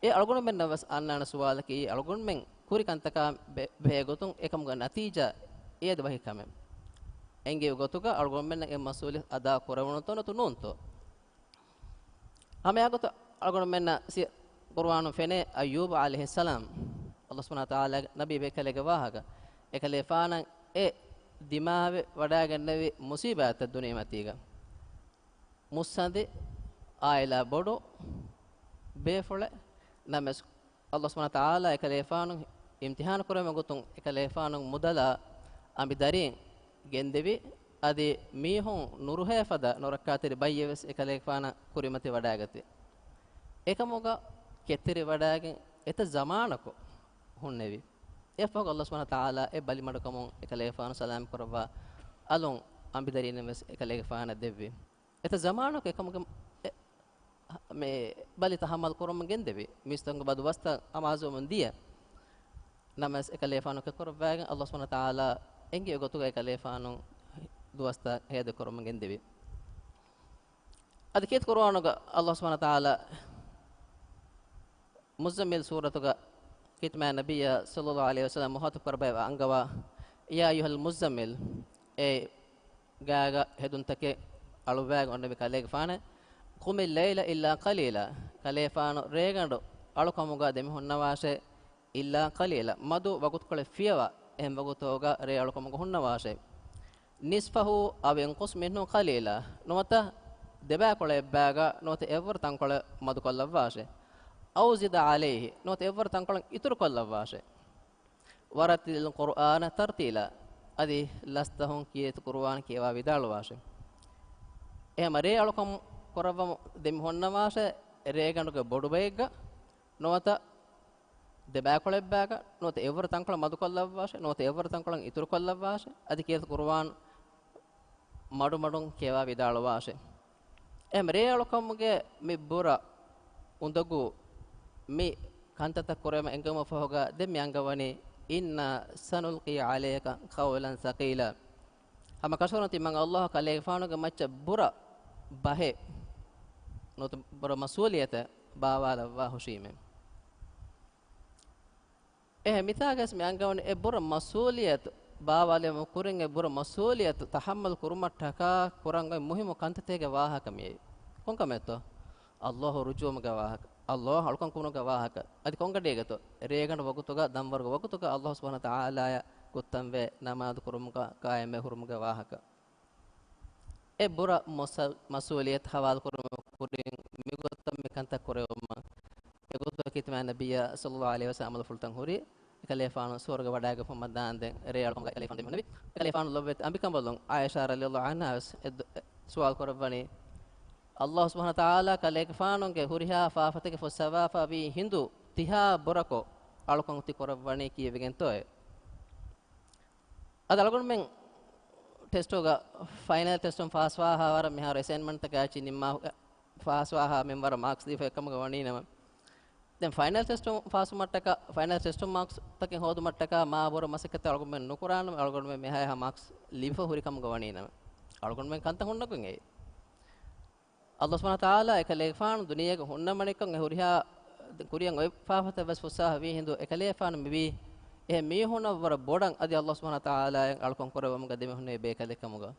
އެ އަޅުގަނޑުމެންނަށް ވެސް އަންނާނެ ސުވާލަކީ، އަޅުގަނޑުމެން ކުރި ކަންތަކާ ބެ-، ބެހޭ ގޮތުން އެކަމުގެ ނަތީޖާ އޭދަ ވަހި ކަމެއް. އެނގި ގޮތުގަ އަޅުގަނޑުމެންނަށް އެ މަސްއޫލިއްޔަތު އަދާ ކުރެވުނުތޯ ނުވަތަ ނޫންތޯ؟ ހަމައެއާ ގޮތަށް އަޅުގަނޑުމެންނަށް ސި-، ޤުރުއާނުން ފެނޭ އައްޔޫބު ޢަލައިހިއްސަލާމް، ﷲ ސުބްޙާނަހޫ ވަތަޢާލާގެ ނަބީ ބޭކަލެއްގެ ވާހަކަ. އެކަލޭފާނަށް އެ ދިމާވެ ވަޑައިގެންނެވި މުޞީބާތްތައް ދުނިޔެމަތީގަ. މުއްސަނދި، އާއިލާ ބޮޑު، ބޭފުޅެއް، ނަމަވެސް ﷲ ސުބްޙާނަހޫ ވަތަޢާލާ އެކަލޭފާނު އިމްތިޙާނު ކުރެވޭ ގޮތުން އެކަލޭފާނު މުދަލާ އަނބިދަރީން ގެންދެވި، އަދި މީހުން ނުރުހޭ ފަދަ ނުރައްކާތެރި ބައްޔެއް ވެސް އެކަލޭފާނަށް ކުރިމަތި ވަޑައިގަތީ. އެކަމުގަ ކެތްތެރި ވަޑައިގެން އެތައް ޒަމާނަކު ހުންނެވި. އެއަށްފަހު ﷲ ސުބްޙާނަހޫ ވަތަޢާލާ އެ ބަލިމަޑުކަމުން އެކަލޭފާނު ސަލާމަތް ކުރައްވާ އަލުން އަނބިދަރީން ވެސް އެކަލޭގެފާނަށް ދެއްވި. އެތައް ޒަމާނަކު އެކަމުގެ އެ-، މި ބަލި ތަޙައްމަލް ކުރަމުން ގެންދެވި. މީސްތަކުންގެ ބަދު ވަސްތައް އަމާޒުވަމުން ދިޔަ. ނަމަވެސް އެކަލޭފާނު ކެކުރައްވައިގެން ﷲ ސުބްޙާނަހޫ ވަތަޢާލާ އެނގި ގޮތުގަ އެކަލޭފާނު ދުވަސްތައް ހޭދަ ކުރަމުން ގެންދެވި. އަދި ކީރިތި ޤުރުއާނުގަ ﷲ ސުބްޙާނަހޫ ވަތަޢާލާ މުއްޒައްމިލް ސޫރަތުގަ ކީރިތި މާތް ނަބިއްޔާ ޞައްލައްލާހު ޢަލައިހި ވަސައްލަމަ މުޚާޠަބު ކުރައްވައި އަންގަވާ، يا أيها المزمل، އޭ ގާގަ ހެދުންތަކެއް އަޅުއްވައިގެން އޮންނެވި ކަލޭގެފާނޭ، قم الليل إلا قليلا، ކަލޭފާނު ރޭގަނޑު އަޅުކަމުގަ ދެމި ހުންނަވާށޭ، إلا قليلا، މަދު ވަގުތުކޮޅެއް ފިޔަވާ، އެހެން ވަގުތުގަ ރޭ އަޅުކަމުގަ ހުންނަވާށޭ. نصفه أو انقص منه قليلا، ނުވަތަ ދެބައިކޮޅެއް އެއްބައިގަ ނުވަތަ އެއްވަރު ތަންކޮޅެއް މަދުކޮށްލައްވާށޭ. أو زد عليه، ނުވަތަ އެއްވަރު ތަންކޮޅެއް އިތުރުކޮށްލައްވާށޭ. ورتل القرآن ترتيلا، އަދި ލަސްތަހުން ކީރިތި ޤުރުއާން ކިޔަވާ ވިދާޅުވާށޭ. އެހެން ރޭ އަޅުކަން ކުރައްވަމުން ދެމި ހުންނަވާށޭ، ރޭގަނޑުގެ ބޮޑު ބައެއްގަ، ނުވަތަ ދެބައިކޮޅެއްބައިގަ، ނުވަތަ އެއްވަރު ތަންކޮޅެއް މަދުކޮށްލައްވާށޭ، ނުވަތަ އެއްވަރު ތަންކޮޅެއް އިތުރުކޮށްލައްވާށޭ، އަދި ކީރިތި ޤުރުއާން މަޑުމަޑުން ކިޔަވާ ވިދާޅުވާށޭ. އެހެން ރޭ އަޅުކަމުގެ މި ބުރަ އުނދަގޫ މި ކަންތައްތައް ކުރެވުމަށް އެންގެވުމަށް ފަހުގަ ދެން މި އަންގަވަނީ، إنا سنلقي عليك قولا ثقيلا. ހަމަ ކަށަވަރުން ތިމަން ﷲ ކަލޭގެފާނުގެ މައްޗަށް ބުރަ ބަހެއް ނުވަތަ ބުރަ މަސްއޫލިއްޔަތެއް ބާވާލައްވާ ހުށީމޭ. އެހެން މިތާގަސް މި އަންގަވަނީ އެ ބުރަ މަސްއޫލިއްޔަތު ބާވާލުމުގެ ކުރިން އެ ބުރަ މަސްއޫލިއްޔަތު ތަޙައްމަލް ކުރުމަށްޓަކާ ކުރަން އޮތް މުހިއްމު ކަންތައްތަކެއްގެ ވާހަކަ މިއީ. ކޮންކަމެއްތޯ؟ ﷲ ރުޖޫޢަވުމުގެ ވާހަކަ، ﷲ އަޅުކަން ކުރުމުގެ ވާހަކަ. އަދި ކޮންގަޑީގަތޯ؟ ރޭގަނޑު ވަގުތުގަ ދަންވަރުގެ ވަގުތުގަ ﷲ ސުބްޙާނަހޫ ވަތަޢާލާއަށް ކުއްތަންވެ ނަމާދު ކުރުމުގަ ޤާއިމްވެ ހުރުމުގެ ވާހަކަ. އެ ބުރަ މަސް-، މަސްއޫލިއްޔަތު ހަވާލު ކުރުމުގެ ކުރިން މިގޮތަށް މި ކަންތައް ކުރެވުމަށް އެގޮތަށް ކީރިތި މާތް ނަބިއްޔާ ޞައްލައްލާހު ޢަލައިހި ވަސައްލަމަ އަމަލުފުޅުތައް ހުރި. އެކަލޭފާނު ސުވަރުގެ ވަޑައިގެންފުމަށް ދާންދެން ރޭ އަޅުކަމުގަ އެކަލޭފާނު ދެމިހުންނެވި. އެކަލޭފާނު ލޮބުވެތި އަނބިކަނބަލުން ޢާއިޝާ ރަޟިޔައްލާހު ޢަންހާ ވެސް އެ ދު-، އެ ސުވާލު ކުރައްވަނީ، ﷲ ސުބްޙާނަހޫ ވަތަޢާލާ ކަލޭގެފާނުގެ ހުރިހާ ފާފަތަކެއް ފުއްސަވާފަ ވީ ހިނދު ތިހާ ބުރަކޮށް އަޅުކަން ތި ކުރައްވަނީ ކީއްވެގެންތޯއޭ؟ އަދި އަޅުގަނޑުމެން ޓެސްޓުގަ ފައިނަލް ޓެސްޓުން ފާސްވާހާ ވަރަށް މިހާރު އެސައިންމަންޓްތަކާ އެއްޗެއް ނިންމާ ފާސްވާހާ މިންވަރަށް މާކްސް ދީފަ އެއްކަމުގަ ވަނީނަމަ، ދެން ފައިނަލް ޓެސްޓުން ފާސްވުމަށްޓަކާ، ފައިނަލް ޓެސްޓުން މާކްސްތަކެއް ހޯދުމަށްޓަކާ މާ ބުރަ މަސައްކަތެއް އަޅުގަނޑުމެން ނުކުރާނަމަ، އަޅުގަނޑުމެން މިހާ ހަމަ މާކްސް ލިބިފަ ހުރި ކަމުގަ ވަނީނަމަ، އަޅުގަނޑުމެން ކަންތައް ހުންނަކުން އެއީ. ﷲ ސުބްޙާނަހޫ ވަތަޢާލާ އެކަލޭގެފާނު ދުނިޔޭގަ ހުންނަމަނިކޮށް އެ ހުރިހާ ކުރިއަށް އޮތް ފާފަތައް ވެސް ފުއްސާފަ ވީ ހިނދު އެކަލޭގެފާނު މިވީ އެހެން މީހުންނަށް ވަރަށް ބޮޑަށް އަދި ﷲ ސުބްޙާނަހޫ ވަތަޢާލާއަށް އަޅުކަން ކުރެއްވުމުގަ ދެމިހުންނެވި ބޭކަލެއް ކަމުގަ.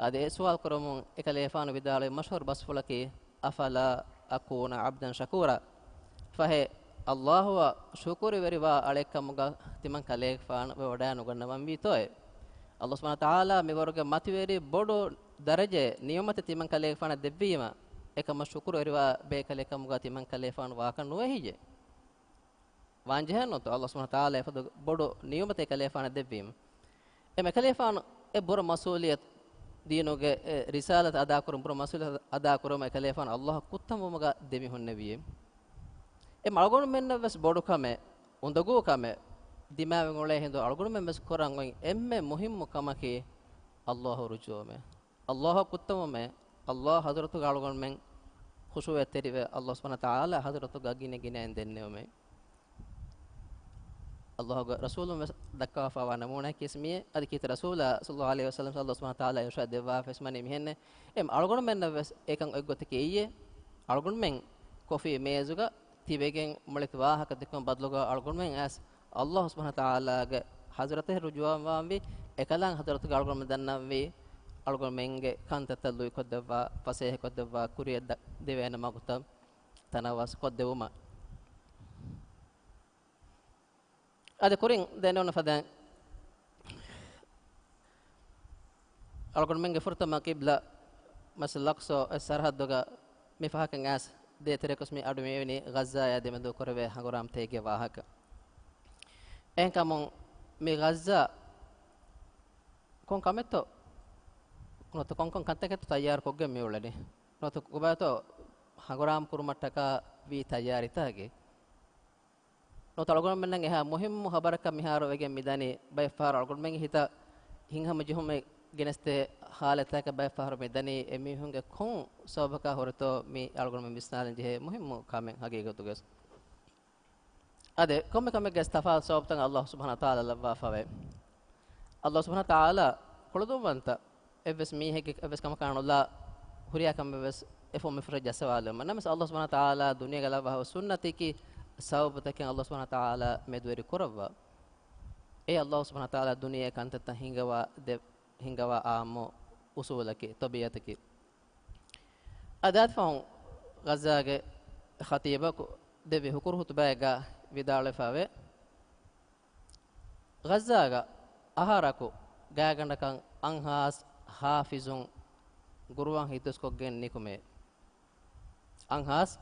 އަދި އެ ސުވާލު ކުރަމުން އެކަލޭގެފާނު ވިދާޅުވި މަޝްހޫރު ބަސްފުޅަކީ، أفلا أكون عبدا شكورا. ފަހެ، ﷲ އަށް ޝުކުރުވެރިވާ އަޅެއްކަމުގަ ތިމަން ކަލޭގެފާނު ވެވަޑައި ނުގަންނަވަންވީތޯއޭ؟ ﷲ ސުބްޙާނަހޫ ވަތަޢާލާ މިވަރުގެ މަތިވެރި ބޮޑު ދަރަޖައެއް ނިޢުމަތެއް ތިމަން ކަލޭގެފާނަށް ދެއްވީމަ، އެކަމަށް ޝުކުރުވެރިވާ ބޭކަލެއްކަމުގަ ތިމަން ކަލޭގެފާނު ވާކަށް ނުވެ ހެއްޔޭ؟ ވާންޖެހޭނުތޯ؟ ﷲ ސުބްޙާނަހޫ ވަތަޢާލާ އެފަދަ ބޮޑު ނިޢުމަތެއް ކަލޭގެފާނަށް ދެއްވީމަ. އެމަ ކަލޭގެފާނު އެ ބުރަ މަސްއޫލިއްޔަތު ދީނުގެ އެ ރިސާލަތު އަދާކުރުން، ބުރަ މަސްއޫލިއްޔަތު އަދާކުރުމަށް އެ ކަލޭގެފާނު ﷲ އަށް ކުއްތަންވުމުގަ ދެމިހުންނެވިއޭ. އެ އަޅުގަނޑުމެންނަށް ވެސް ބޮޑު ކަމެއް، އުނދަގޫ ކަމެއް، ދިމާވެގެން އުޅޭ ހިނދު އަޅުގަނޑުމެން ވެސް ކުރަން އޮތް އެންމެ މުހިއްމު ކަމަކީ ﷲ އަށް ރުޖޫޢަވުމޭ. ﷲ އަށް ކުއްތަމުމޭ. ﷲ ޙަޟްރަތުގަ އަޅުގަނޑުމެން ޚުޝޫޢަށް ތެރިވެ، ﷲ ސުބްޙާނަހޫ ވަތަޢާލާ ޙަޟްރަތުގަ ގިނަ ގިނައިން ދެންނެވުމޭ. ﷲގެ ރަސޫލުން ވެސް ދައްކާފައިވާ ނަމޫނާއަކީ މިއޭ. އަދި ކީރިތި ރަސޫލާ ޞައްލަﷲު ޢަލައިހި ވަސައްލަމަ ﷲ ސުބްޙާނަހޫ ވަތަޢާލާ އިރުޝާދު ދެއްވާފަވެސް ވަނީ މިހެންނޭ. އެ އަޅުގަނޑުމެންނަށް ވެސް އެކަން އޮތް ގޮތަކީ އެއީ. އަޅުގަނޑުމެން ކޮފީ މޭޒުގަ ތިބެގެން މުޅި ވާހަކަ ދެއްކުމަށް ބަދަލުގަ އަޅުގަނޑުމެން އައިސް ﷲ ސުބްޙާނަހޫ ވަތަޢާލާގެ ޙަޟްރަތަށް ރުޖޫޢަވާންވީ، އެކަލާނގެ ޙަޟްރަތުގަ އަޅުގަނޑުމެން ދަންނަންވީ، އަޅުގަނޑުމެންގެ ކަންތައްތައް ލުއިކޮށްދެއްވާ، ފަސޭހަކޮށްދެއްވާ، ކުރިއަށް ދަ-، ދެވޭނެ މަގުތައް ތަނަވަސް ކޮށްދެވުމަށް. އަދި ކުރިން ދެންނެވުނު ފަދައިން، އަޅުގަނޑުމެންގެ ފުރަތަމަ ޤިބްލަ މަސް ލަކްސޯ އެ ސަރަޙައްދުގަ މި ފަހަކަށް އައިސް ދޭތެރެކޮސް މި އަޑު މިވެނީ ޣައްޒާއާ ދެމެދު ކުރެވޭ ހަނގުރާމަތަކެއްގެ ވާހަކަ. އެހެންކަމުން މި ޣައްޒާ ކޮން ކަމެއްތޯ ނުވަތަ ކޮންކޮން ކަންތަކެއްތޯ ތައްޔާރު ކޮށްގެން މި އުޅެނީ؟ ނުވަތަ ކޮބާތޯ ހަނގުރާމަ ކުރުމަށްޓަކާ ވީ ތައްޔާރީތަކެއް؟ ނުވަތަ އަޅުގަނޑުމެންނަށް އެހާ މުހިއްމު ޚަބަރަކަށް މިހާރު ވެގެން މިދަނީ، ބައެއްފަހަރު އަޅުގަނޑުމެންގެ ހިތަށް ހިތްހަމަޖެހުމެއް ގެނެސްދޭ ޙާލަތްތަކަކަށް ބައެއްފަހަރު މިދަނީ. އެމީހުންގެ ކޮން ސަބަބަކާ ހުރެތޯ މީ އަޅުގަނޑުމެން ވިސްނާލަން ޖެހޭ މުހިއްމު ކަމެއް ހަގީގަތުގަވެސް. އަދި ކޮންމެ ކަމެއްގެ ތަފާތު ސަބަބުތައް ﷲ ސުބްޙާނަހޫ ވަތަޢާލާ ލައްވާފަވޭ. ﷲ ސުބްޙާނަހޫ ވަތަޢާލާ ކުޅަދުންވަންތަ އެއްވެސް މީހެއްގެ އެއްވެސް ކަމަކާ ނުލާ ހުރިހާ ކަމެއް ވެސް އެފަހު މިފަހަރު ޖައްސަވާލެވުމަށް. ނަމަވެސް ﷲ ސުބްޙާނަހޫ ވަތަޢާލާ ދުނިޔޭގަ ލައްވާ ސުންނަތަކީ ސަބަބުތަކެއް ﷲ ސުބްޙާނަހޫ ވަތަޢާލާ މެދުވެރި ކުރައްވާ. އެ ﷲ ސުބްޙާނަހޫ ވަތަޢާލާ ދުނިޔެ ކަންތައްތައް ހިންގަވާ ދެ-، ހިންގަވާ އާއްމު އުސޫލަކީ، ޠަބީޢަތަކީ. އަދި އާދެ ފަހުން ޣައްޒާގެ ޚަތީބަކު ދެއްވި ހުކުރު ޚުތުބާއެއްގަ ވިދާޅުވެފަވޭ، ޣައްޒާގަ އަހަރަކު ގާތްގަނޑަކަށް އަށްހާސް ޙާފިޒުން ޤުރުއާން ހިތްދުވަސްކޮށްގެން ނިކުމޭ. އަށްހާސް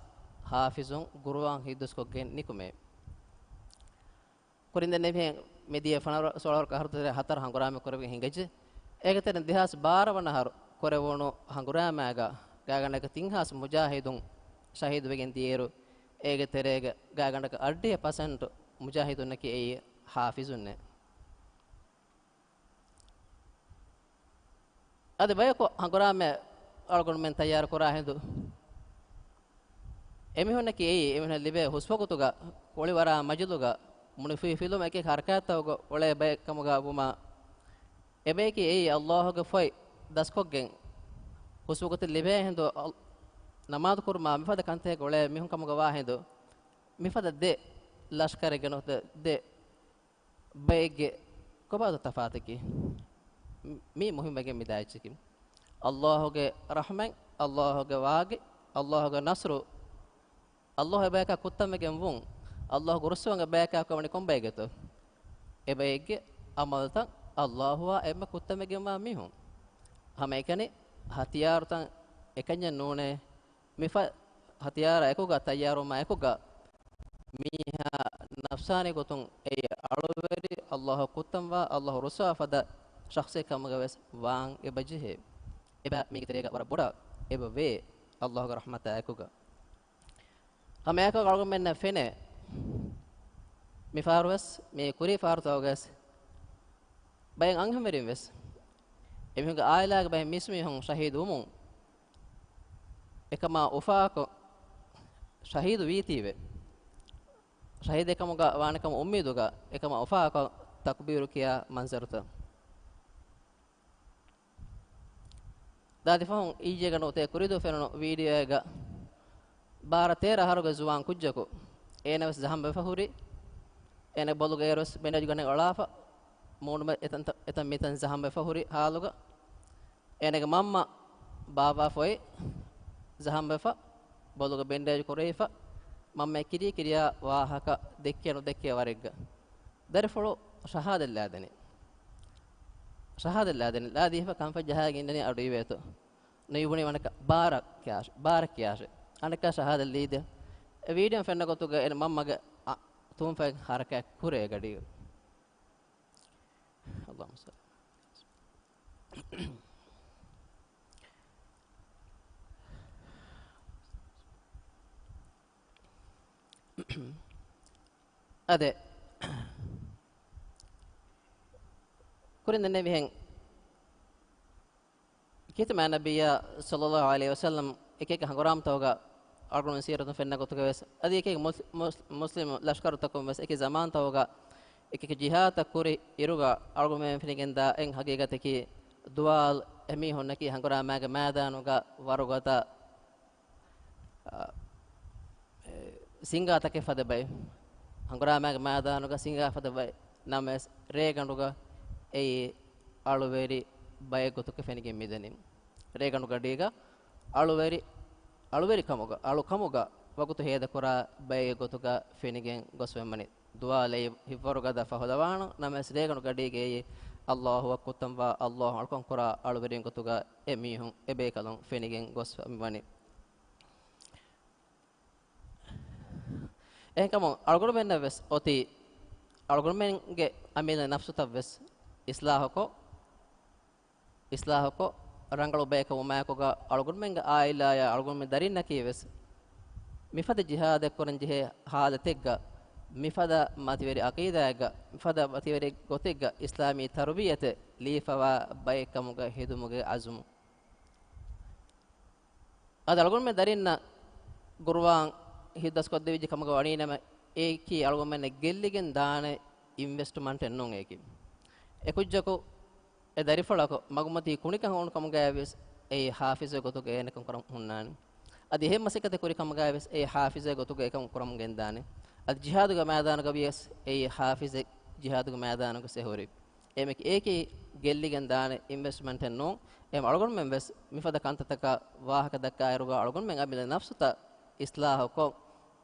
ޙާފިޒުން ޤުރުއާން ހިތްދުވަސްކޮށްގެން ނިކުމޭ. ކުރިން ދެންނެވިހެން މިދިޔަ ފަނަރަ ސޯޅަ ވަރަކަށް އަހަރު ތެރޭ ހަތަރު ހަނގުރާމަ ކުރެވިގެން ހިނގައްޖެ. އޭގެ ތެރެއިން ދެހާސް ބާރަ ވަނަ އަހަރު ކުރެވުނު ހަނގުރާމައިގަ ގާތްގަނޑަކަށް ތިން ހާސް މުޖާހިދުން ޝަހީދުވެގެން ދިޔައިރު، އޭގެ ތެރޭގަ ގާތްގަނޑަކަށް އަށްޑިހަ ޕަސެންޓު މުޖާހިދުންނަކީ އެއީ ޙާފިޒުންނޭ. އަދި ބަޔަކު ހަނގުރާމަ އަޅުގަނޑުމެން ތައްޔާރު ކުރާ ހިނދު، އެމީހުންނަކީ އެއީ އެމީހުންނަށް ލިބޭ ހުސްވަގުތުގަ ކުޅިވަރާ މަޖުލުގަ މުނިފި ފިލުމަކީ ހަރަކާތްތަކުގަ އުޅޭ ބައެއް ކަމުގަ ވުމާ، އެބަޔަކީ އެއީ ﷲގެ ފޮތް ދަސްކޮށްގެން ހުސްވަގުތެއް ލިބޭ ހިނދު، އަލް-، ނަމާދު ކުރުމާ މިފަދަ ކަންތަކެއް އުޅޭ މީހުން ކަމުގަ ވާ ހިނދު، މިފަދަ ދެ ލަޝްކަރެއްގެ ނުވަތަ ދެ ބައެއްގެ ކޮބާތޯ ތަފާތަކީ؟ މި-، މީ މުހިންމުވެގެން މިދާ އެއްޗަކީ. ﷲގެ ރަޙްމަތް، ﷲގެ ވާގި، ﷲގެ ނަޞްރު، ﷲ އެބަޔަކާ ކުއްތަންވެގެން ވުން، ﷲގެ ރުއްސުވުން އެބަޔަކާ ކޮށްވަނީ ކޮން ބައެއްގެތޯ؟ އެބައެއްގެ ޢަމަލުތައް ﷲއާ އެންމެ ކުއްތަންވެގެންވާ މީހުން. ހަމައެކަނި ހަތިޔާރުތައް އެކަންޏެއް ނޫނޭ. މިފަ ހަތިޔާރާ އެކުގަ ތައްޔާރުވުމާ އެކުގަ މީހާ ނަފްސާނީ ގޮތުން އެއީ އަޅުވެރި، ﷲ ކުއްތަންވާ، ﷲ ރުއްސަވާ ފަދަ ޝަޚްޞެއް ކަމުގަ ވެސް ވާން އެބަ ޖެހޭ. އެބަ މީގެ ތެރޭގަ ވަރަށް ބޮޑަށް އެބަ ވޭ، ﷲގެ ރަޙްމަތާ އެކުގަ. ހަމައެކަމަކު އަޅުގަނޑުމެންނަށް ފެނޭ، މިފަހަރު ވެސް، މި ކުރީ ފަހަރުތަކުގަ ވެސް، ބައެއް އަންހެންވެރިން ވެސް، އެމީހުންގެ އާއިލާގެ ބައެއް މީސްމީހުން ޝަހީދު ވުމުން، އެކަމާ އުފާކޮށް ޝަހީދު ވީތީވެ، ޝަހީދެއް ކަމުގަ ވާނެ ކަމަށް އުއްމީދުގަ، އެކަމާ އުފާކޮށް ތަކުބީރު ކިޔާ މަންޒަރުތައް. ދާދި ފަހުން އިއްޔެގަ ނުވަތަ ކުރިދުވަހު ފެނުނު ވީޑިއޯއެއްގަ ބާރަ ތޭރަ އަހަރުގެ ޒުވާން ކުއްޖަކު އޭނަ ވެސް ޒަހަމްވެފަ ހުރި. އޭނަ ބޮލުގަ އޭރު ވެސް ބެންޑޭޖް ގަނެ އަޅާފަ، މޫނުމެ އެތަން، އެތަން މިތަން ޒަހަމްވެފަ ހުރި ހާލުގަ އޭނަގެ މަންމަ ބާއްވާފަ އޮތް ޒަހަމްވެފަ، ބޮލުގަ ބެންޑޭޖް ކުރެވިފަ، މަންމަ ކިރިޔާ ކިރިޔާ ވާހަކަ ދެއްކޭ ނުދެއްކޭ ވަރެއްގަ ދަރިފުޅު ޝަހާދަތް ލާދެނީ. ޝަހާދަތް ލާދެނީ. ލާދީފަ ކަންފަތް ޖަހާގެން އިންނަނީ އަޑު އިވޭތޯ. ނުއިވުނީ ވަނަކަ ބާރަ ކިޔާށޭ، ބާރަ ކިޔާށޭ. އަނެއްކާ ޝަހާދަތް ލީދޭ. އެ ވީޑިއޯ ފެންނަ ގޮތުގަ އޭނަ މަންމަގެ އަ، ތުންފަތް ހަރަކާތް ކުރޭ ގަޑީގަ. ﷲ މުސްތަޢާން. އާދެ. ކުރިން ދެންނެވިހެން ކީރިތި މާތް ނަބިއްޔާ ޞައްލައްލާހު ޢަލައިހި ވަސައްލަމް އެކި އެކި ހަނގުރާމަތަކުގަ އަޅުގަނޑު ސީރަތުން ފެންނަ ގޮތުގަވެސް، އަދި އެކި އެކި މުސް-، މުސް-، މުސްލިމް ލަޝްކަރުތަކުން ވެސް އެކި ޒަމާންތަކުގަ އެކި އެކި ޖިހާދުތައް ކުރި އިރުގަ އަޅުގަނޑުމެން ފެނިގެންދާ އެއް ހަގީގަތަކީ، ދުވާލް އެމީހުންނަކީ ހަނގުރާމައިގެ މައިދާނުގަ ވަރުގަދަ އާ، އެ، ސިނގާތަކެއް ފަދަ ބައެއް، ހަނގުރާމައިގެ މައިދާނުގަ ސިނގާ ފަދަ ބައެއް، ނަމަވެސް ރޭގަނޑުގަ އެއީ އަޅުވެރި ބައެއް ގޮތުގަ ފެނިގެން މިދަނީ. ރޭގަނޑު ގަޑީގަ އަޅުވެރި، އަޅުވެރިކަމުގަ، އަޅުކަމުގަ ވަގުތު ހޭދަކުރާ ބައެއް ގޮތުގަ ފެނިގެން ގޮސްފައިވަނީ. ދުވާލެއް ހިތްވަރުގަދަ ފަހުލަވާނު، ނަމަވެސް ރޭގަނޑު ގަޑީގައި އައްލާހު އަކްބަރު ވާ އައްލާހު އަޅުކަން ކުރާ އަޅުވެރިން ގޮތުގަ އެ މީހުން އެބޭކަލުން ފެނިގެން ގޮސްފައިވަނީ. އެހެންކަމުން އަޅުގަނޑުމެންނަށް ވެސް އޮތީ އަޅުގަނޑުމެންގެ އަމިއްލަ ނަފްސުތައް ވެސް އިސްލާހުކޮށް، އިސްލާހުކޮށް، ރަނގަޅު ބައެއް ކަމުގަ އަޅުގަނޑުމެންގެ އާއިލާއާ އަޅުގަނޑުމެން ދަރިންނަކީ ވެސް މިފަދަ ޖިހާދެއް ކުރަން ޖެހޭ ހާލަތެއްގަ، މިފަދަ މަތިވެރި އަޤީދާއެއްގަ، މިފަދަ މަތިވެރި ގޮތެއްގަ އިސްލާމީ ތަރުބިޔަތެއް ލިބިފައިވާ ބައެއް ކަމުގަ ހެދުމުގެ އަޒުމު. އަދި އަޅުގަނޑުމެން ދަރިންނަށް ޤުރުއާން ހިތްދަސްކޮށްދެވިއްޖެ ކަމުގަ ވަނީނަމަ، އެއީކީ އަޅުގަނޑުމެންނަށް ގެއްލިގެން ދާނެ އިންވެސްޓްމަންޓެއް ނޫން އެއީކީ. އެ ކުއްޖަކު، އެ ދަރިފުޅަކު މަގުމަތީ ކުނިކަން ހޮވުނު ކަމުގައި ވެސް އެއީ ޙާފިޒެއް ގޮތުގަ އޭނަކަން ކުރަމުން ހުންނާނެ. އަދި އެހެން މަސައްކަތެއް ކުރި ކަމުގައި ވެސް އެއީ ޙާފިޒެއް ގޮތުގަ އެކަން ކުރަމުން ގެންދާނެ. އަދި ޖިހާދުގެ މައިދާނުގަ ވިޔަސް އެއީ ޙާފިޒެއް ޖިހާދުގެ މައިދާނުގަ ސެހުރި. އެމެކި އޭކީ ގެއްލިގެން ދާނެ އިންވެސްޓްމަންޓެއް ނޫން. އެހެން އަޅުގަނޑުމެން ވެސް މިފަދަ ކަންތައްތަކަށް ވާހަކަ ދައްކާއިރުގަ އަޅުގަނޑުމެން އަމިއްލަ ނަފްސުތައް އިސްލާހުކޮށް،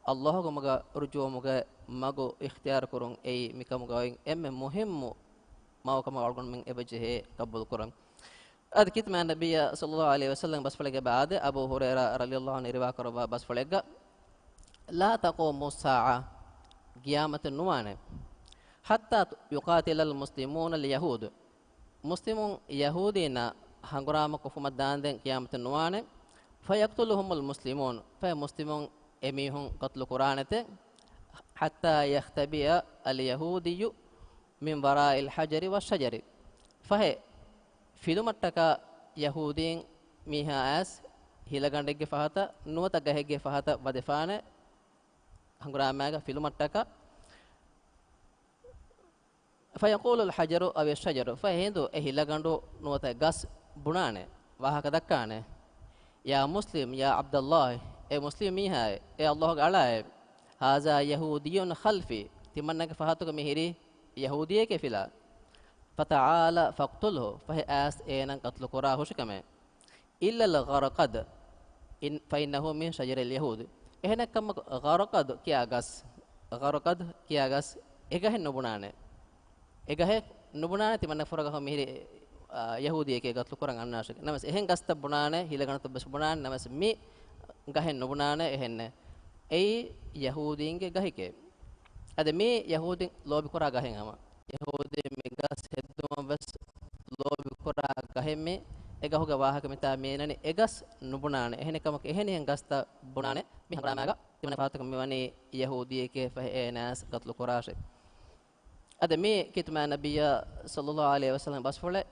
އައްލާހުގެ ކަމުގަ ރުޖޫޢަވުމުގެ މަގު އިޚްތިޔާރު ކުރުން އެއީ މިކަމުގައި އެންމެ މުހިއްމު މަގު ކަމަށް އަޅުގަނޑުމެން އެބަޖެހޭ ޤަބޫލު ކުރަން. އަދި ކީރިތި މާތް ނަބިއްޔާ ޞައްލައްލާހު ޢަލައިހި ވަސައްލަމް ބަސްފުޅެއްގެ ބާވަތު އަބޫ ހުރައިރާ ރަޟިޔައްލާހު ޢަންހު ރިވާ ކުރައްވާ ބަސްފުޅެއްގަ، لا تقوم الساعة، ޤިޔާމަތެއް ނުވާނެ، حتى يقاتل المسلمون اليهود، މުސްލިމުން ޔަހޫދީންނާ ހަނގުރާމަ ކޮށްފުމަށް ދާންދެން ޤިޔާމަތެއް ނުވާނެ. فيقتلهم المسلمون، ފަހެ މުސްލިމުން އެމީހުން ޤަތުލު ކުރާނެތެ. حتى يختبئ اليهودي من وراء الحجر والشجر، ފަހެ ފިލުމަށްޓަކާ ޔަހޫދީން މީހާ އައިސް ހިލަގަނޑެއްގެ ފަހަތަށް ނުވަތަ ގަހެއްގެ ފަހަތަށް ވަދެފާނެ، ހަނގުރާމައިގަ ފިލުމަށްޓަކާ. فيقول الحجر أو الشجر، ފަހެ ހިނދު އެ ހިލަގަނޑު ނުވަތަ ގަސް ބުނާނެ، ވާހަކަ ދައްކާނެ. يا مسلم يا عبد الله، އޭ މުސްލިމް މީހާއޭ، އޭ އައްލާހުގެ އަޅާއޭ، هذا يهودي خلفي، ތިމަންނަގެ ފަހަތުގަ މިހިރީ ޔަހޫދީއެކޭ ފިލާ. فتعال فاقتله، ފަހެ އައިސް އޭނަ ޤަތުލު ކުރާ ހުށިކަމޭ. إلا الغرقد، إن، فإنه من شجر اليهود. އެހެނެއްކަމަކު، ޣަރަޤަދު ކިޔާ ގަސް، ޣަރަޤަދު ކިޔާ ގަސް އެގަހެއް ނުބުނާނެ. އެގަހެއް ނުބުނާނެ ތިމަންނަ ފުރަގަހު މިހިރި، އާ، ޔަހޫދީއެކޭ ޤަތުލު ކުރަން އަންނާށޭ. ނަމަވެސް އެހެން ގަސްތައް ބުނާނެ، ހިލަގަނޑުތައް ވެސް ބުނާނެ، ނަމަވެސް މި ގަހެއް ނުބުނާނެ އެހެންނެއް. އެއީ ޔަހޫދީންގެ ގަހެކޭ. އަދި މީ ޔަހޫދީން ލޯބިކުރާ ގަހެއް ހަމަ. ޔަހޫދީން މި ގަސް ހެއްދުމަށް ވެސް ލޯބިކުރާ ގަހެއް މީ. އެ ގަހުގެ ވާހަކަ މިތާ މި އެނގޭނެ. އެ ގަސް ނުބުނާނެ. އެހެނެއް ކަމަކު އެހެނިހެން ގަސްތައް ބުނާނެ. މި ހަނގުރާމައިގަ ތިމަންނަ ފަހަތަކު މިވަނީ ޔަހޫދީއެކޭ ފަހެ އޭނާ އައިސް ޤަތުލު ކުރާށޭ. އަދި މީ ކީރިތި މާތް ނަބިއްޔާ ޞައްލައްލާހު ޢަލައިހި ވަސައްލަމް ބަސްފުޅެއް.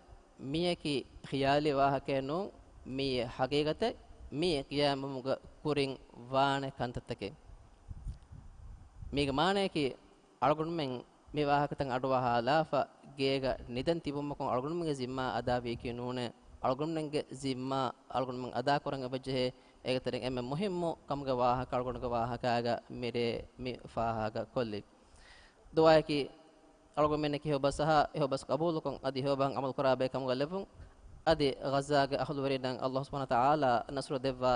މީއަކީ ޚިޔާލީ ވާހަކައެއް ނޫން. މީ ޙަޤީޤަތެއް. މީ ޤިޔާމަތް ކުރިން ވާނެ ކަންތައްތަކެއް. މީގެ މާނައަކީ އަޅުގަނޑުމެން މި ވާހަކަތައް އަޑުއަހާލާފަ ގޭގަ ނިދަން ތިބުމަކުން އަޅުގަނޑުމެންގެ ޒިންމާ އަދާވީކީ ނޫނޭ. އަޅުގަނޑުމެންގެ ޒިންމާ އަޅުގަނޑުމެން އަދާކުރަން އެބަޖެހޭ. އޭގެ ތެރެއިން އެންމެ މުހިއްމު ކަމުގެ ވާހަކަ އަޅުގަނޑުގެ ވާހަކާގަ މިރޭ މި ފާހަގަ ކޮށްލީ. ދުޢާއަކީ އަޅުގަނޑުމެންނަކީ އެހެން ބަސް އަހާ، އެހެން ބަސް ޤަބޫލުކޮށް، އަދި އެހެން ބަސް ޢަމަލު ކުރާ ބައެއް ކަމުގަ ލެއްވުން. އަދި ޣައްޒާގެ އަހުލުވެރިންނަށް އައްލާހު ސުބްޙާނަހޫ ވަތަޢާލާ ނަޞްރު ދެއްވާ.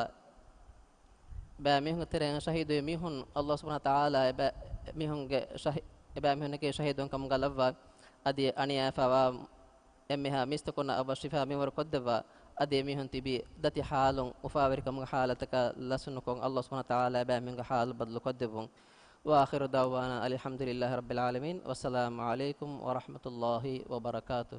ބައެއް މީހުންގެ ތެރެއިން ޝަހީދުވި މީހުން އައްލާހު ސުބްޙާނަހޫ ވަތަޢާލާ އެބައި މީހުންގެ ޝަހީ-، އެބައި މީހުންނަކީ ޝަހީދުން ކަމުގަ ލައްވާ. އަދި އަނިޔާވެފައިވާ އެންމެހާ މީސްތަކުންނަށް އައްލާހު ޝިފާ މިންވަރު ކޮށްދެއްވާ. އަދި އެމީހުން ތިބީ ދަތި ޙާލުން އުފާވެރިކަމުގެ ޙާލަތަކަށް ލަސްނުކޮށް، އައްލާހު ސުބްޙާނަހޫ ވަތަޢާލާ އެބައިމީހުންގެ ޙާލު ބަދަލު ކޮށްދެއްވުން. وآخر دعوانا أن الحمد لله رب العالمين. والسلام عليكم ورحمة الله وبركاته.